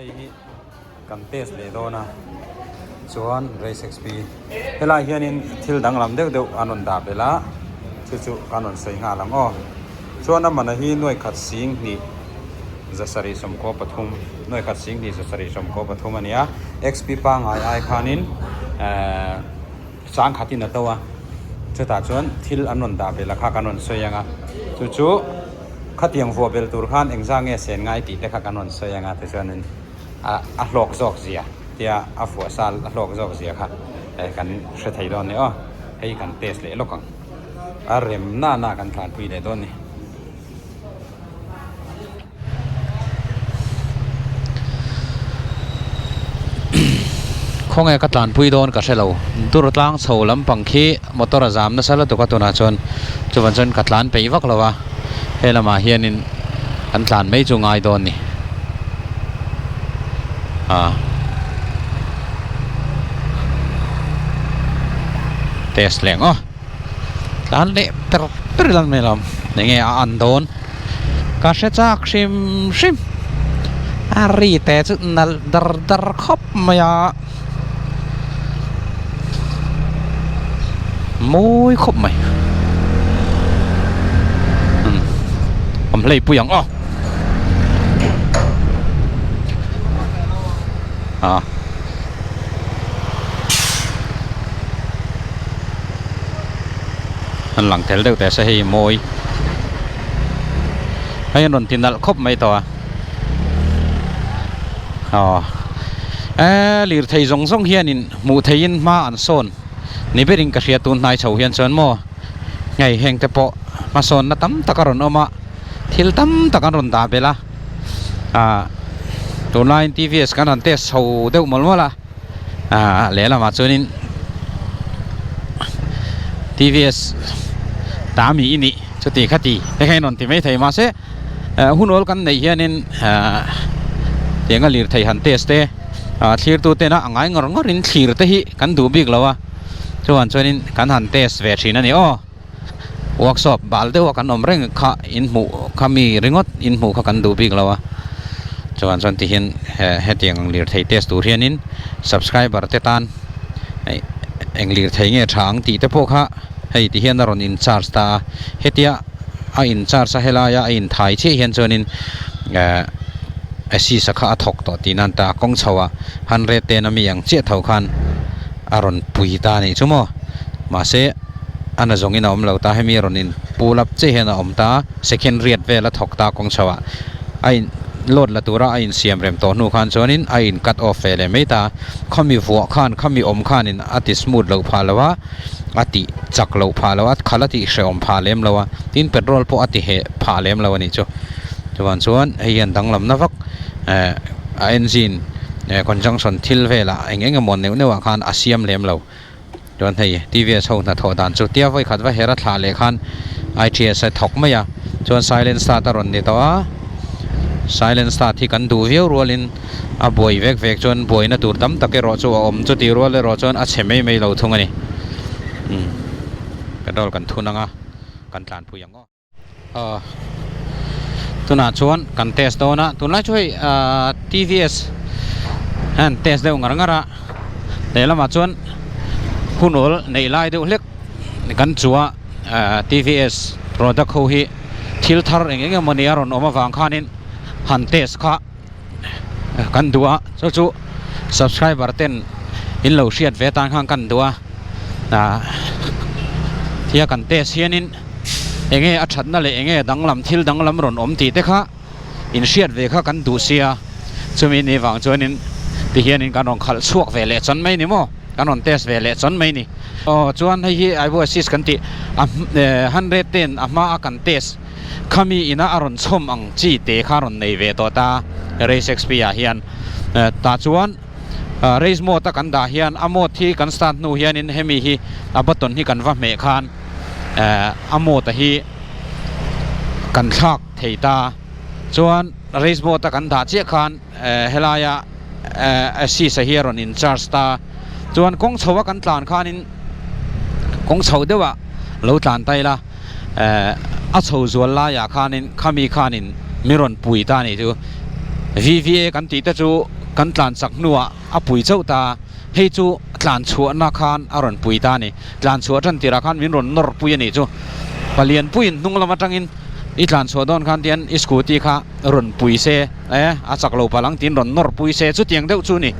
Hei hi kan test leh dawn a chuan race xp helai hianin thil danglam deuh deuh an rawn dah belh a chu chu kan rawn sawi nghal ang aw chuan a mana hi nuai khat sing hnih zasarih sawmkaw pathum nuai khat sing hnih zasarih sawmkaw pathum a ni a xp pangai ai khanin ehh sangkhatin a to a chutah chuan thil an rawn dah belh a kha kan rawn sawi ang a chu chu. Khatiang vuah bel tur khan engzah nge sen ngai tih te kha kan rawn sawi anga tichuanin a a hlawk zawk zia tia a fuah sa a hlawk zawk zia kha kan hre thei dawn ni aw hei kan test leh lawk ang a rem na na kan tlanpui leh dawn ni. Khawnge ka tlanpui dawn ka hre lo dur tlang chho lampang khi motor a zam nasa lutuk a tunah chuan chuvang chuan ka tlan peih vak lo a he lamah hianin an tlan mai chu ngai dawn ni ah test leh ang aw. Tlan leh per per ila mai lo enge a an dawn ka hre chak hrim hrim a ri te chu nalh dar dar khawp mai a mawi khawp mai umm awm hlei pui ang aw ah. An lang tel deuh teh se hei mawi hei an rawn ti nalh khawp mai tawh a aw eee lirthei zawng zawng hianin hmuh theihin hma an sawn ni berin ka hria tun hnai chho hian chuan maw hei heng te pawh hmasawnna tam tak a rawn awm a thil tam tak an rawn dah belh a ah tunlaiin tvs kan han test chho deuh mawlh mawlh a. Ah lehlamah chuanin tvs ta mi i nih chuti khati te kha in rawn ti maithei mahse hun awl kan neih hianin ah tianga lirthei han test te ah thlirtu tena a ngai ngawr ngawrin thlir te hi kan duh bik lo a chuan chuanin kan han test ve thin a ni aw workshop bal deuh a kan awm reng kha in hmuh kha mi ringawt in hmuh kha kan duh bik lo a chuan chuan ti hian hetiang ang lirthei test tur hianin subscriber te tan eng lirthei nge tha ang tih te pawh kha hei ti hian a rawn in charge ta a hetia a in charge a helaia a in thai chiah hian chuanin eh assist a kha a thawk tawh tih nan ta a kawng chho ah hundred ten a mi ang chiah tho khan a rawn pui ta a nih chu maw mahse. A na zawngin a awm lo ta, hemi rawn in pull up chiah hian a awm ta, second riat vel a thawk ta kawng chho ah a in load la tura a in siam rem tawh hnu khan chuanin a in cut off ve leh mai ta, khami vuah khan khami awm khanin a ti smooth loh phah lo a, a ti chak loh phah lo a, khal a ti hrehawm phah lem lo a, tin petrol pawh a ti heh phah lem lo a nih chu. Chuan chuan hei hian danglam na vak eh a engine eh conjunction thil velah eng eng emaw neuh neuh ah khan a siam lem lo. Chuan hei TVS ho hnathawh dan chu tia vawi khat va her a thlah leh khan ITS a thawk mai a, chuan silent start a rawn ni tawh a, silent start hi kan duh viau rualin a buai vek vek chuan buaina tur tam tak erawh chu a awm chutih rual erawh chuan a chhe mai mai lo thung a ni. Umm petrol kan thun ang a, kan tlanpui ang aw. Aw tunah chuan kan test dawn a tunlai chu hei ahh tvs hian test deuh ngar ngar a lehlamah chuan hun awl neih lai deuh hlek kan chu a ahh tvs product ho hi thil thar eng eng emawni a rawn awm avang khanin han test kha kan duh a chu chu subscriber ten in lo hriat ve tan khan kan duh a ahh thia kan test hianin. Enge a thatna leh enge danglam thil danglam rawn awm tih te kha in hriat ve kha kan duh sia, chumi ni vang chuanin ti hianin kan rawn khalh chhuak ve leh chawn mai ni maw, kan rawn test ve leh chawn mai ni. Aw chuan hei hi Aibo assist kan tih a 110 a hma a kan test khami ina a rawn chhawm ang chi te kha rawn nei ve tawh ta Race XP ah hian tah chuan race mode a kan dah hian a mode hi kan start hnu hianin hemi hi a button hi kan va hmeh khan. eh a mawt a hi kan thlak thei ta chuan race boat a kan dah chiah khan eh helaia eh assist a hi a rawn in charge ta chuan kawng chho a kan tlan khanin kawng chho deuh ah lo tlan ta ila eh a chho zual laiah khanin khami khanin mi rawn pui ta a nih chu. VVA kan tih te chu kan tlan chak hnuah a pui chauh ta, hei chu tlan chhuahna khan a rawn pui ta a ni. Tlan chhuah tan tirah khan min rawn nawr pui a nih chu. Palian puiin hnung lam atangin i tlan chhuah dawn khan tian i scooty kha rawn pui se e a chak lo palh ang tiin rawn nawr pui se chutiang deuh chu a ni.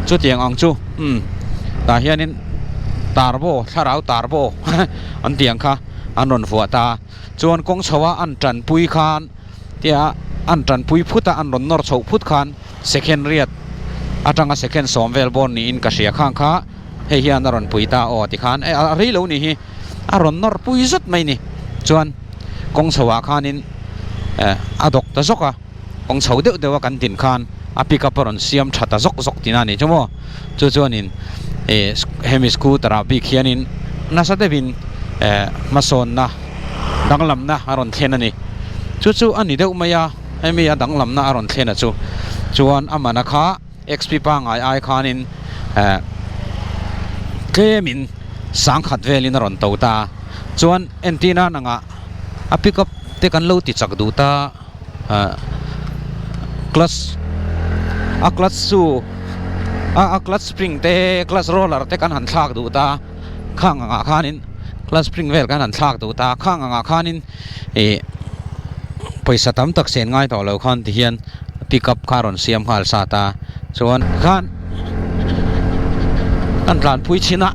Chutiang ang chu umm tah hianin tarbo thlarau tarbo an tih ang kha an rawn vuah ta. Chuan kawng chho a an tanpui khan tia an tanpui phut a an rawn nawr chhoh phut khan second riat atanga second sawm vel bawn niin ka hria khang kha hei hian a rawn pui ta aw tikhan e a rei lo ni hi a rawn nawr pui zut mai ni chuan kawng chho ah khanin eh a dawk ta zawk a kawng chho deuh deuh a kan din khan a pick up a rawn siam tha ta zawk zawk tihna a ni chu maw chu chuanin eh hemi scooter ah bik hianin nasa deuhin eh hmasawnna danglamna a rawn thlen a ni. Chu chu a ni deuh mai a, hemi a danglamna a rawn thlen a chu. Chuan a mana kha XP pangngai ai khanin eh tlemin sangkhat velin a rawn to ta a. Chuan entirna nangah a pick up te kan lo ti chak duh ta eh clutch a clutch chu a a clutch spring te clutch roller te kan han thlak duh ta. Khang angah khanin clutch spring vel khan an thlak duh ta khang angah khanin ih pawisa tam tak sen ngai tawh lo khan ti hian pick up kha a rawn siam nghal sa ta chuan khan an tlanpui chhin a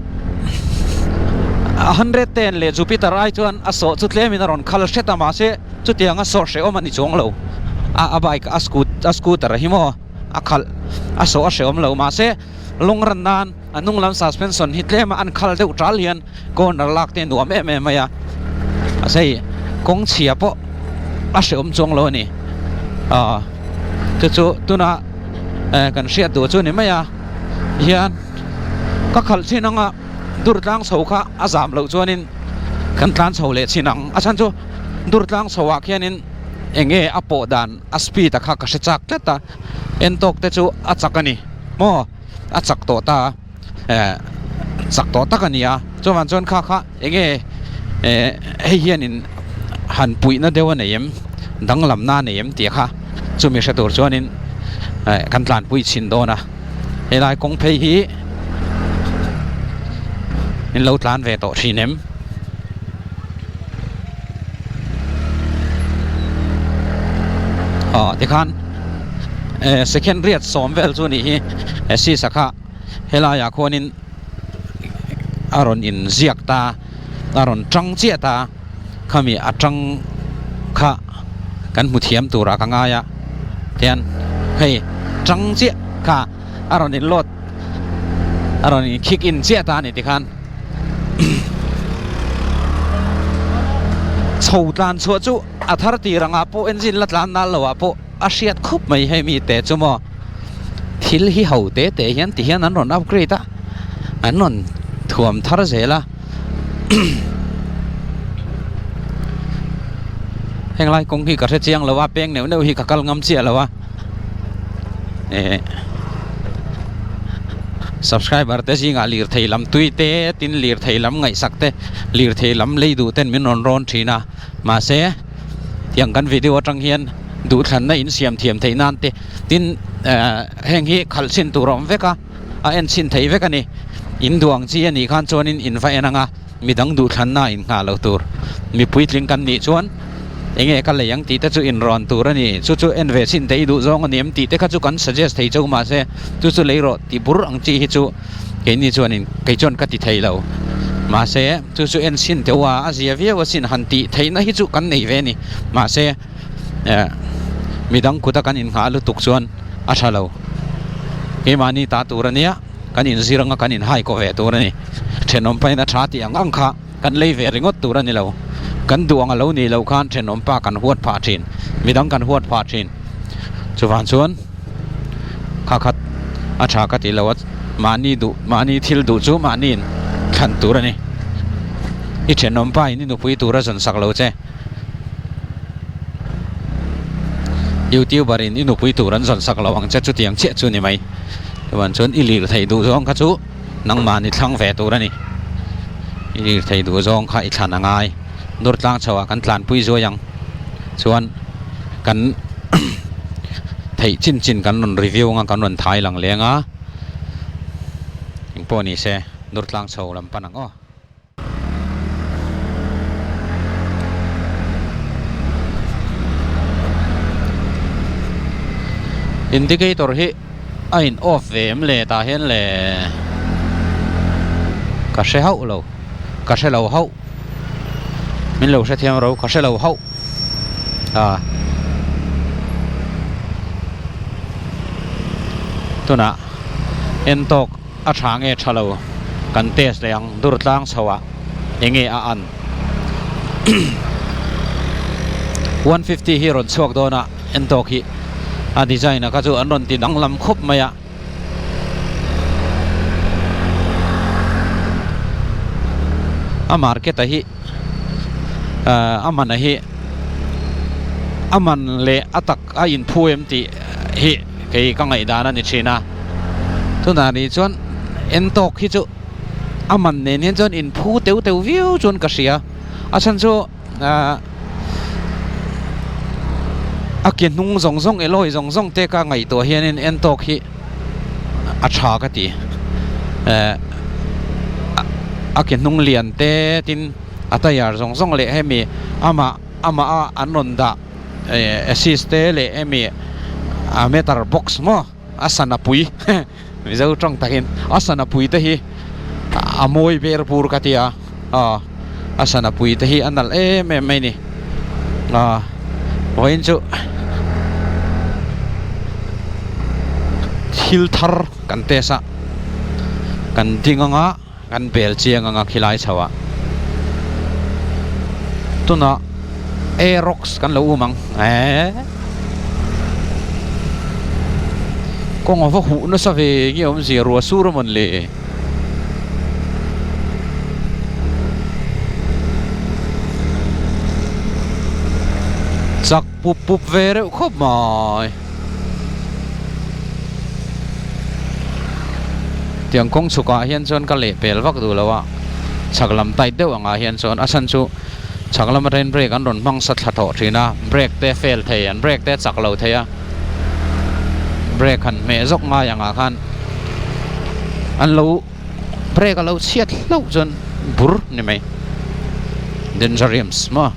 a 110 leh Jupiter ai chuan a sawh chu tlemin a rawn khal hret a mahse chutiang a sawh hrehawm a ni chuang lo a a bike a a scooter hi maw a khalh a sawh a hrehawm lo mahse lung ran nan. A hnung lam suspension hi tlem a an khal deuh tal hian corner lak te nuam em em mai a mahse hei kawng chhia pawh a hrehawm chuang lo a ni aw chu chu tuna eh kan hriat duh chu a ni mai a hian ka khalh chin anga dur tlang chho kha a zam loh chuanin kan tlan chho leh chin ang a chhan chu dur tlang chho ah khianin eng nge a pawh dan a speed a kha ka hre chak tlat a en tawk te chu a chak a ni maw. A chak tawh ta a eh chak tawh tak a ni a chuan chuan kha kha eng nge eh hei hianin han puihna deuh a nei em danglamna a nei em tih kha chumi hre tur chuanin eh kan tlanpui chhin dawn a helai kawng phei hi in lo tlan ve tawh thin em. Aw tikhan eh second riat sawm vel chu anih hi eh sisa kha helai ah khuanin a rawn in ziak ta a rawn tang chiah ta khami a tang kha kan hmu thiam tur ah ka ngai a tian hei tang chiah kha a rawn in load a rawn in kick in chiah ta a ni tikhan. Chho tlan chhuah chu a thar tir angah pawh engine la tlan nal loh ah pawh a hriat khup mai hei mi te chu maw thil hi ho te te hian ti hian an rawn upgrade a an rawn thuam thar zel a heng lai kawng hi ka hre chiang lo a peng neuh neuh hi ka kal ngam chiah lo a eh. Subscriber te zingah lirthei lam tui te tin lirthei lam ngaihsak te lirthei lam lei duh ten min rawn rawn thin a mahse tiang kan video atang hian duhthlanna in siam thiam theih nan te tin eh heng hi khalh chhin tur a awm vek a a en chhin thei vek a ni in duh ang chi a nih khan chuanin in va en ang a. Midang duhthlanna a innghah loh tur. Mi puitling kan nih chuan enge ka lei ang tih te chu inrawn tur a ni. Chu chu en ve chhin te i duh zawng a ni em tih te kha chu kan suggest thei chauh mahse chu chu lei rawh ti bur ang chi hi chu keini chuanin kei chuan ka ti thei lo. Mahse chu chu en chhin teuh a, a zia viau asin han tih theihna hi chu kan nei ve a ni. Mahse eh midang kuta kan innghah lutuk chuan a tha lo. Keimahni ta tur a nia. Kan inzir anga kan inhai kawh ve tur a ni. Thenawm pain a tha tih ang ang kha kan lei ve ringawt tur a ni lo. Kan duh ang a lo nih loh khan thenawm pa kan huat phah thin, midang kan huat phah thin. Chuvang chuan kha khat a tha ka tih lo a, mahni duh, mahni thil duh chu mahniin thlan tur a ni. I thenawm pa in i nupui tur a zawn sak lo che. Youtuber in i nupui tur an zawn sak lo ang che chutiang chiah chu ni mai. Chuan chuan i lir thei duh zawng kha chu nangmah ni thlang ve tur a ni. I lir thei duh zawng kha i thlan a ngai. Dur tlang chho ah kan tlanpui zuai ang. Chuan kan Theih chin chin kan rawn review anga kan rawn thai lang leng a, engpawh ni se Durtlang chho lam pan ang aw. Indicator hi a in off ve em le tah hian le ka hre hauh lo ka hre lo hauh min lo hrethiam ro ka hre lo hauh a tunah en tawk a tha nge tha lo kan test leh ang dur tlang chho ah enge a an 150 hi rawn chhuak dawn a en tawk hi a design a kha chu an rawn ti danglam khawp mai a. A market a hi a man a hi a man leh a tak a inphu em tih hi kei ka ngaihdan a ni thin a tunah ni chuan en tawk hi chu a man nen hian chuan inphu teuh teuh viau chuan ka hria a chhan chu ahh a ke hnung zawng zawng elawi zawng zawng te ka ngaihtuah hianin en tawk hi a tha ka ti ehh a ke hnung lian te tin a tyre zawng zawng leh hemi amah amah a an rawn dah ehh assist te leh hemi a meter box maw a sana pui Mizo tawng takin a sana pui te hi a mawi ber bur ka ti a aw a sana pui te hi a nalh em em mai ni aw vawiin chu thil thar kan test a kan ding anga kan bel chiang anga khilai chho ah tunah aerox kan lo um ang eehh kawng a va huh nasa ve nge awmzia ruah sur a mawn le. Chak pup pup ve reuh khawp mai. Tiang kawng chhukah hian chuan ka leh pel vak duh lo a, chhak lam tight deuh angah hian chuan a chhan chu chhak lama train brake an rawn hmang sa thla tawh thin a, brake te fail thei an brake te chak lo thei a, brake han hmeh zawk ngai angah khan an lo brake a lo chhiat hlauh chuan bur ni mai danger rims maw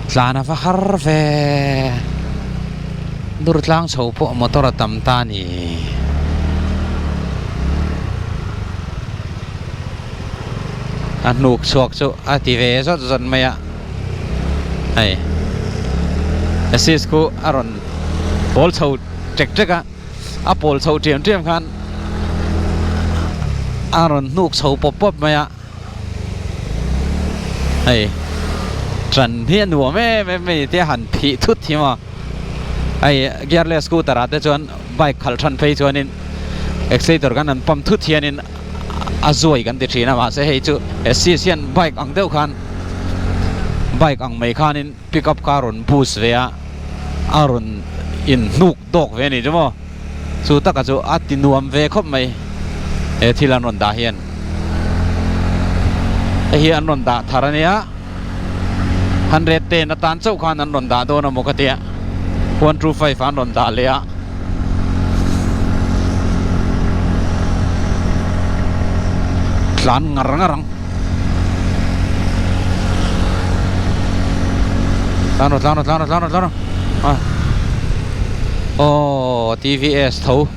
tlan a va har ve dur tlang chho pawh motor a tam ta ni. A hnuk chhuak chu a ti ve zawt zawt mai a hei assist khu a rawn pawl chho ṭek ṭek a. A pawl chho ṭiam ṭiam khan a rawn hnuk chho pawp pawp mai a, hei ṭan hi a nuam em em mai tia han phih thut hi maw hei gearless scooter ah te chuan bike khalh ṭhan phei chuanin accelerator kan han pump thut hianin a zuai kan ti ṭhin a mahse hei chu assist hian bike ang deuh khan bike ang mai khanin pickup kha a rawn boost ve a a rawn inhnuk. Tawk ve a ni chu maw? Chu taka chu a ti nuam ve khawp mai he thil an rawn dah hian. Hei hi an rawn dah thar a nia, 110 atan chauh khan an rawn dah dawn a maw ka tia, 125 an rawn dah leh a. Tlan ngar ngar ang. Tlan rawh tlan rawh tlan rawh tlan rawh tlan rawh a aw TVS tho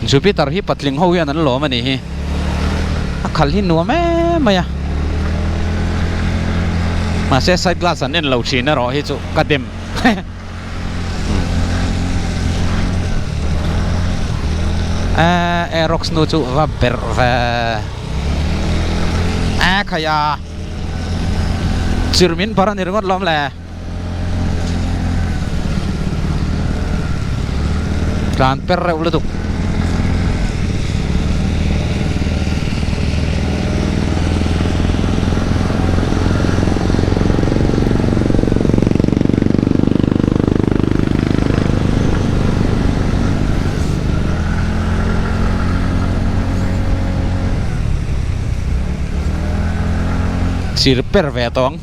Jupiter hi patling ho hian an lawm a nih hi a khalh hi nuam em mai a mahse side glass an en lo thin erawh hi chu ka dem Aerox nu chu va berh ve a khai a chirmin bar a ni ringawt lawm le tlan per reuh lutuk. Sir per ve tawh ang.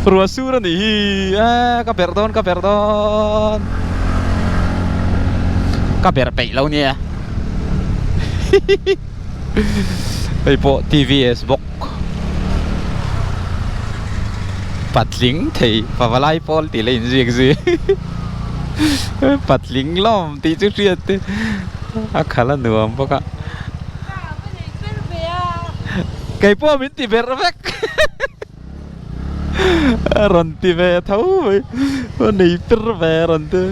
Ruah sur a nih hi a ka berh dawn ka berh dawn ka berh peih lo nia hei pawh tvs bawk patling thei pavalai pawl tih la inziak zui patling lawm tih chu hriat te a khalh a nuam bawk a. Kei pawh min ti berh vek a rawn ti ve tho mai a nei per ve a rawn ti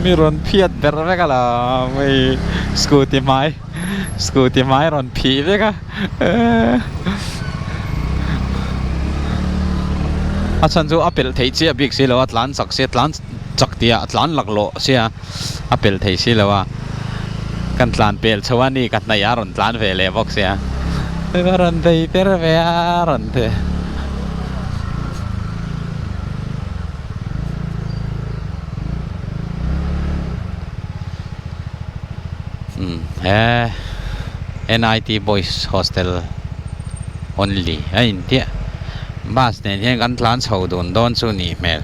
mi rawn phiat berh vek a lo hei scooty hmai scooty hmai rawn phih vek a. A chhan chu a pelh theih chiah bik si lo a tlan chak sia tlan chak tih ah tlan laklawh sia a pelh thei si lo a kan tlan pel chho a ni ka hnaih a rawn tlan ve leh bawk sia a rawn bei per ve a rawn ti. He NIT Boys Hostel only a intiah bus nen hian kan tlan chho dun dawn chu nih hmel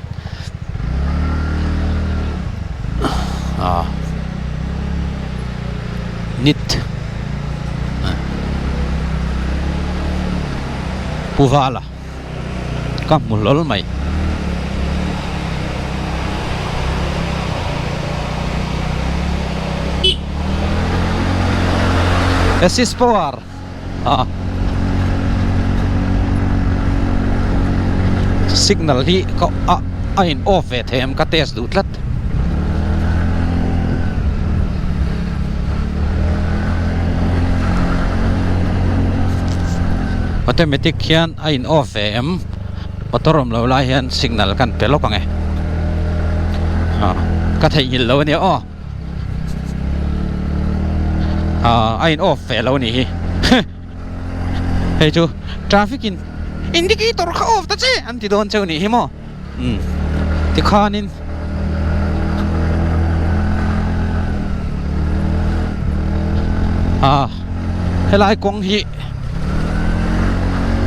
ah nit Pu Vala ka hmu hlawl mai. Assist power ah signal hi ka a a in off ve thei em ka test duh tlat. Automatic hian a in off ve em motor awm lo lai hian signal kan pe lawk ang e ah ka theihnghilh lo ania aw ah a in off ve lo a nih hi hei chu traffic in indicator kha off ta che an ti dawn cheu nih hi maw. Umm tikhanin ah helai kawng hi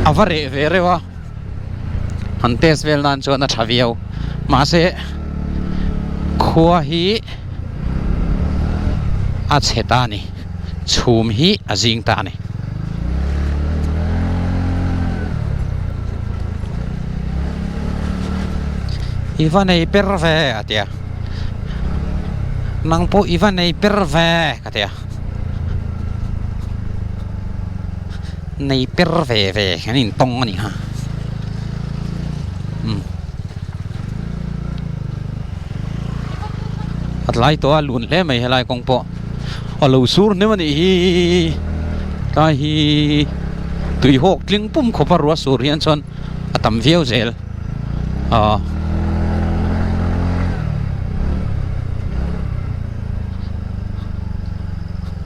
a va reh ve reuh a han test vel nan chuan a tha viau mahse khua hi a chhe ta a ni chhum hi a zing ta a ni. I va nei per ve a ti a nang pawh i va nei per ve ka ti a nei per ve ve an intawng a nih kha umm a tlai tawh a lun hle mai helai kawng pawh a lo sur hnem a nih hi tlai hi tuihawk tling pum khawp a ruah sur hian chuan a tam viau zel ah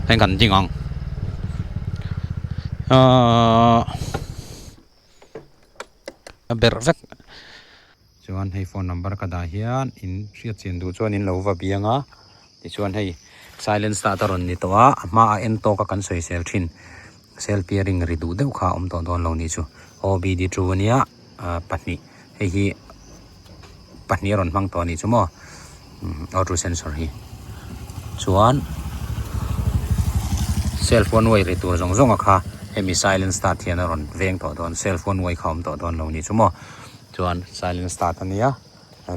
heng kan ding ang ahh a berh vek chuan hei phone number ka dah hian in hriat chian duh chuan in lo va biang a tichuan hei silent start a rawn ni tawh a a hmaah en tawk a kan sawi sel thin. Self bearing ri duh deuh kha a awm tawh dawn lo nih chu OBD two ania pahnih hei hi pahnih a rawn hmang tawh a nih chu maw auto sensor hi chuan self one way ri tur zawng zawng a kha hemi silent start hian a rawn veng tawh dawn self one way kha a awm tawh dawn lo nih chu maw chuan silent start ania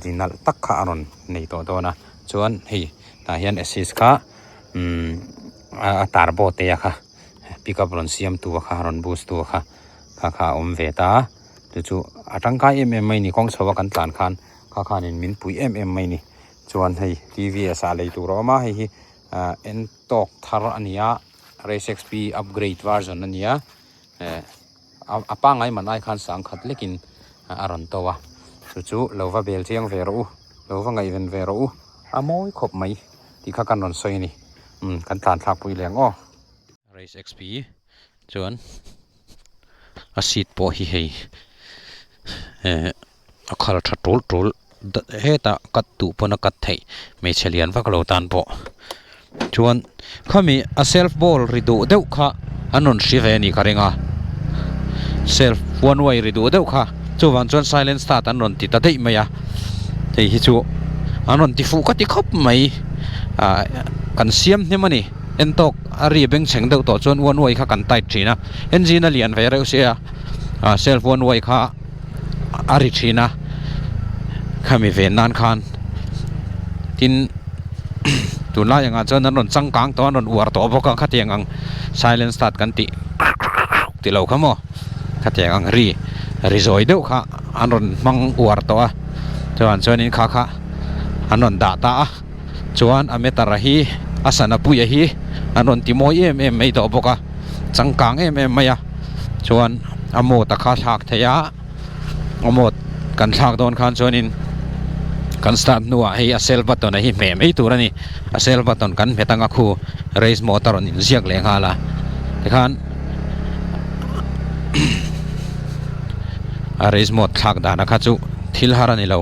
ri nalh tak kha a rawn nei tawh dawn a chuan hei tah hian assist kha umm a turbo te a kha pickup rawn siam tu a kha rawn boost tu a kha kha kha a awm ve ta a chu chu a tangkai em em mai a ni kawng chho a kan tlan khan kha khanin min pui em em mai a ni chuan hei tvs ah lei tur a awm a hei hi ah en tawk thar a ni a race xp upgrade version a ni a eh a pangngai man ai khan sangkhat lekin a rawn to a chu chu lo va bel chiang ve rawh u lo va ngaihven ve rawh u a mawi khawp mai tih kha kan rawn sawi a ni umm kan tlan thlak pui leh ang aw. Race XP chuan a seat pawh hi hei eh a khal tha tul tul. hetah cut duh pawn a cut theih hmeichhe lian vak lo tan pawh chuan khami a self ball ri duh deuh kha an rawn hri ve a nih ka ring a self one way ri duh deuh kha chuvang chuan silent start an rawn ti ta daih mai a hei hi chu an rawn ti fuh ka ti khawp mai ah kan siam hnem a ni en tawk a ri bengchheng deuh tawh chuan one way kha kan tight thin a engine a lian ve reuh sia ah self one way kha a ri thin a khami ven nan khan tin tunlai angah chuan an rawn changkang tawh a an rawn uar tawh bawk a khatiang ang silent start kan tih tih lo kha maw khatiang ang ri ri zawi deuh kha an rawn hmang uar tawh a chuan chuanin kha kha an rawn dah ta a chuan a meter a hi a sana puia hi an rawn ti mawi em em mai tawh bawk a changkang em em mai a chuan a mawt a kha thlak theih a a mawt kan thlak dawn khan chuanin kan start hnuah hei a self button a hi hmeh mai tur a ni a self button kan hmet anga khu race mode a rawn inziak leh nghal a tikhan a race mode thlak dan a kha chu thil har a ni lo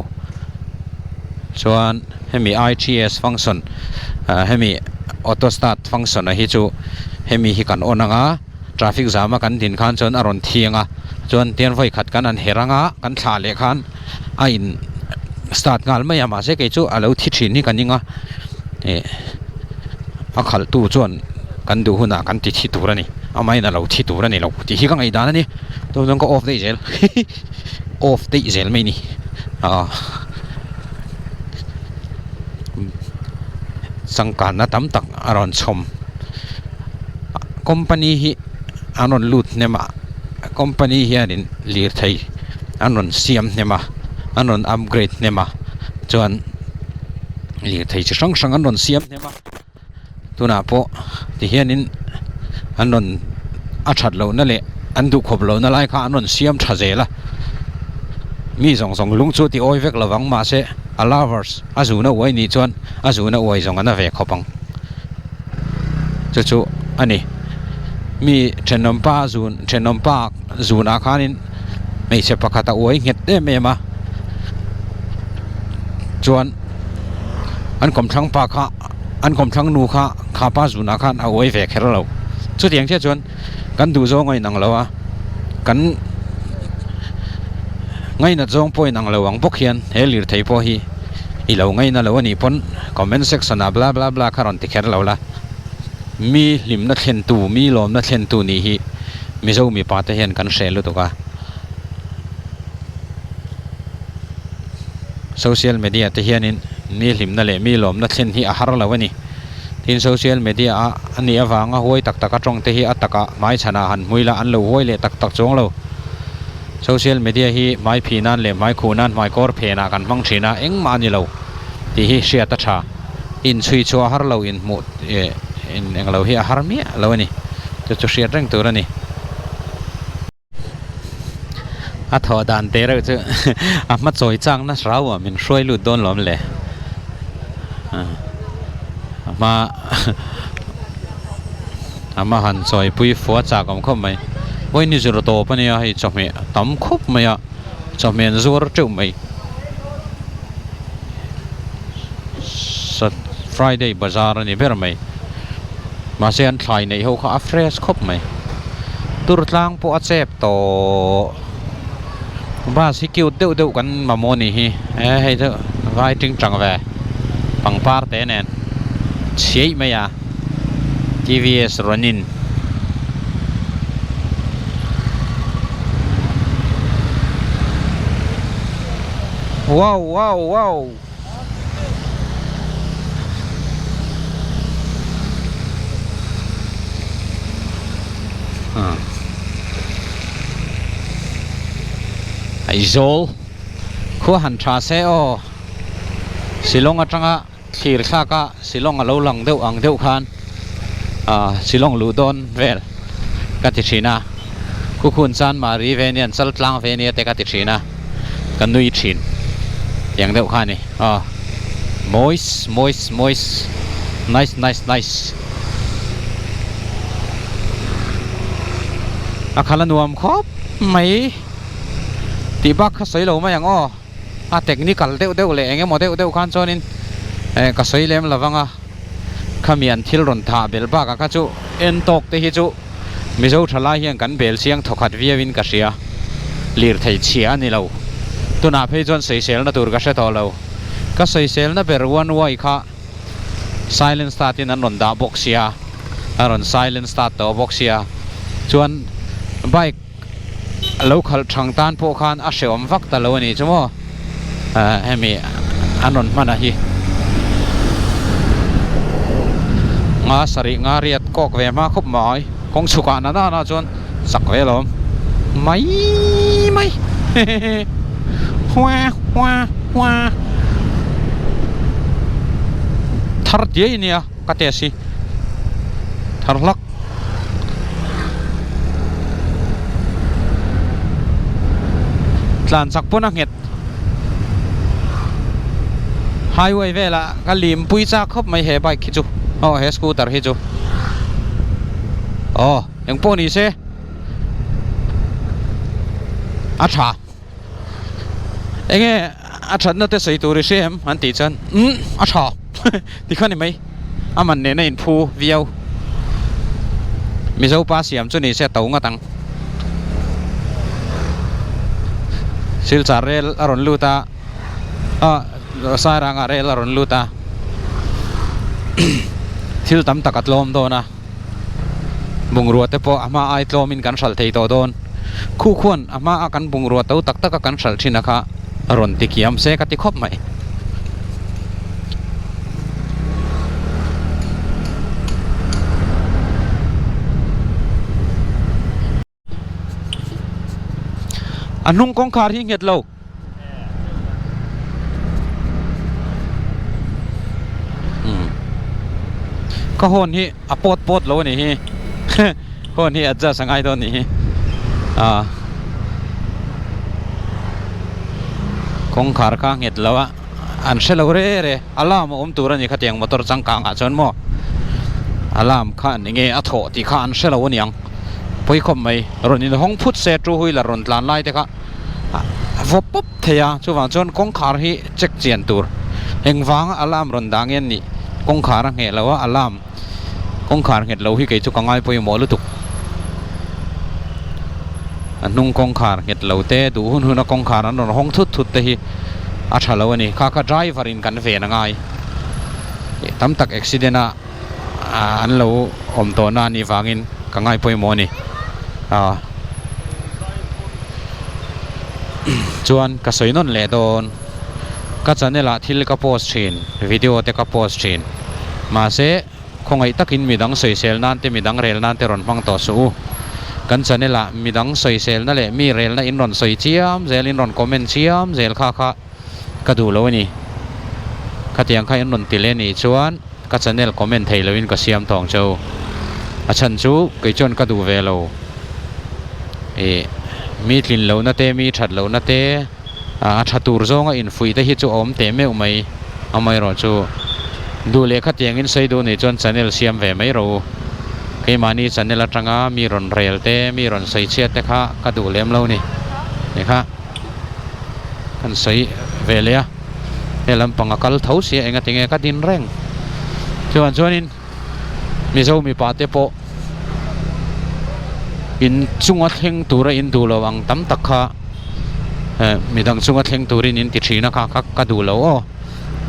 chuan. Hemi ITS function ah hemi auto start function a hi chu hemi hi kan on anga traffic jam a kan din khan chuan a rawn thiang a chuan tian vawi khat kan an her anga kan thlah leh khan a in start nghal mai a mahse kei chu a lo thi thin hi ka ning a ih a khalh tu chuan kan duh hunah kan ti thi tur a ni amahin a lo thi tur a ni lo tih hi ka ngaihdan a ni chuan chuan ka off daih zel off daih zel mai a ni ah. Changkanna tam tak a rawn chhawm company hi an rawn lut hnem a company hianin lirthei an rawn siam hnem a an rawn upgrade hnem a chuan lirthei chi hrang hrang an rawn siam hnem a. Tunah pawh ti hianin an rawn a that lohna leh an duhkhawp lohna lai kha an rawn siam tha zel a, mi zawng zawng lung chu ti awi vek lovang mahse a lovers a zuna uai nih chuan a zuna uai zawng an a ve khawp ang chu chu a ni. Mi thenawmpa zun thenawmpa zunah khanin hmeichhe pakhat a uai nghet em em a chuan an kawmthlang pa kha an kawmthlang nu kha kha pa zunah khan a uai ve kher lo chutiang chiah chuan kan duh zawng a inang lo a kan ngainat zawng pawh a inang lo ang bawk hian he lirthei pawh hi i lo ngaina lo a nih pawn comment section ah bla bla bla kha rawn ti kher lo la mi hlimna thlentu mi lawmna thlentu nih hi Mizo mipa te hian kan hreh lutuk a. Social media te hianin mi hlimna leh mi lawmna thlen hi a har lo a ni. Tin, social media a a nih avanga huai tak taka tawng te hi a takah hmai chhanah han hmui la an lo huai leh tak tak chuang lo. Social media hi hmai phih nan leh hmai khuh nan hmai kawr phenah kan hmang thin a, engmah a ni lo tih hi hriat a tha. Inchhui chhuah a har lo inhmuh in englo hi a har miah lo a ni. Chu chu hriat reng tur a ni. A thawh dan teh reuh chu a hma chawi chak na rau ah min hruai lut dawn lawm le a hma a hma han chawi pui fua chak awm khawp mai vawi ni zir tawp a nia hei chawhmeh a tam khawp mai a chawhmeh an zuar teuh mai Friday bazar a ni ber mai mahse an thlai neih ho kha a fresh khawp mai tur tlang pawh a chep tawh bus hi cute deuh deuh kan mamawh a nih hi e hei chu vai ting tang ve pangpar te nen chhiaih mai a T_V_S Ronin. Wow wow wow. Aizawl khua han tha se aw Shillong atanga thlir thlak a Shillong a lo lang deuh ang deuh khan ah Shillong luh dawn vel ka ti thin a Khukhun chan mahri ve nia an chal tlang ve nia te ka ti thin a. Ka nui thin tiang deuh kha a ni aw moist moist moist nice nice nice a khalh a nuam khawp mai tih bak kha sawi lo mai ang aw. A technical deuh deuh leh eng emaw deuh deuh khan chuanin eh ka sawi lem lo vang a, khami an thil rawn thah belh bakah kha chu en tawk te hi chu Mizo thalai hian kan bel chiang thawkhat viauin ka hria. Lirthei chhia a ni lo. Tunah phei chuan sawiselna tur ka hre tawh lo. Ka sawiselna ber one way kha silent start in an rawn dah bawk sia, a rawn silent start tawh bawk sia. Chuan bike lo khalh thang tan pawh khan a hrehawm vak ta lo a nih chu maw hemi an rawn hman a hi. Nga sarih nga riat kawk ve hma khawp mai kawng chhuk ah na na chuan chak ve alawm mai mai hehehe hua hua hua thar diai ania ka test hi thar hlak. Tlan chak pawn a nghet highway velah ka lim pui chak khawp mai he bike hi chu aw he scooter hi chu aw engpawh ni se a tha enge a thatna te sawi tur i hria em an tih chuan umm a tha ti kha ni mai a man nena inphu viau Mizo pa siam chu ni se a to ngawt ang Silchar rel a rawn lut a ah Sairanga rel a rawn lut a thil tam tak a tlawm dawn a. Bungrua te pawh a hma ai tlawmin kan hralh thei tawh dawn. Khu khuan a hma a kan bungrua to tak tak a kan hralh thin a kha rawn ti kiam se ka ti khawp mai. A hnung kawngkhar hi nghet lo. Ka horn hi a pawt pawt lo a nih hi horn hi adjust a ngai dawn a nih hi ah kawngkhar kha nghet lo a an hre lo re re alarm a awm tur a ni khatiang motor changkang ah chuan maw alarm kha eng nge a thawh tih kha an hre lo a niang pawi khawp mai rawn inhawng phut se two wheeler rawn tlan lai te kha. a vaw pawp thei a chuvang chuan kawngkhar hi check chian tur engvanga alarm rawn dah nge an nih kawngkhar a ngheh lo a alarm kawngkhar nghet lo hi kei chu ka ngai pawimawh lutuk a hnung kawngkhar nghet lo te duh hun hun a kawngkhar an rawn hawng thut thut te hi a tha lo a ni kha kha driver in kan ven a ngai tam tak accident a an lo awm tawh na anih vangin ka ngai pawimawh a ni ah chuan ka sawi nawn leh dawn ka channel ah thil ka post thin video te ka post thin mahse khawngaih takin midang sawisel nan te midang rel nan te rawn hmang tawh suh u kan channel ah midang sawisel na leh mi rel na in rawn sawi chiam zel in rawn comment chiam zel kha kha. Ka duh lo a ni. Khatiang kha in rawn ti leh nih chuan ka channel comment thei loin ka siam tawng cheu. A chhan chu kei chuan ka duh ve lo. Ih mi tlin lohna te mi that lohna te a tha tur zawnga infuih te hi chu a awm teh meuh mai. Amaherawh chu duh leh khatiang in sawi duh nih chuan channel siam ve mai rawh u. Keimahni channel atanga mi rawn rel te mi rawn sawi chhiat te kha ka duh lem lo ni. Nikha. Kan sawi ve leh a he lampang a kal tho sia enga tinge ka din reng chuan chuanin Mizo mipa te pawh in chunga thleng tura in duh lo ang tam tak kha eh midang chunga thleng turin in ti thin a kha kha ka duh lo aw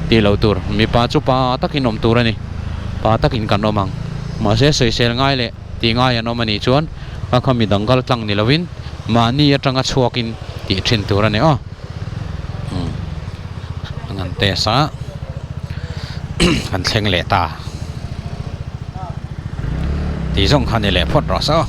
tih loh tur mipa chu pa takin awm tur a ni pa takin kan awm ang mahse sawisel ngai leh. Tih ngai an awm a nih chuan a kha midang kal tlang ni lovin mahni atanga chhuakin tih thin tur a ni aw. Umm an han test a an thleng leh ta tih zawng kha ni leh phawt rawh se aw.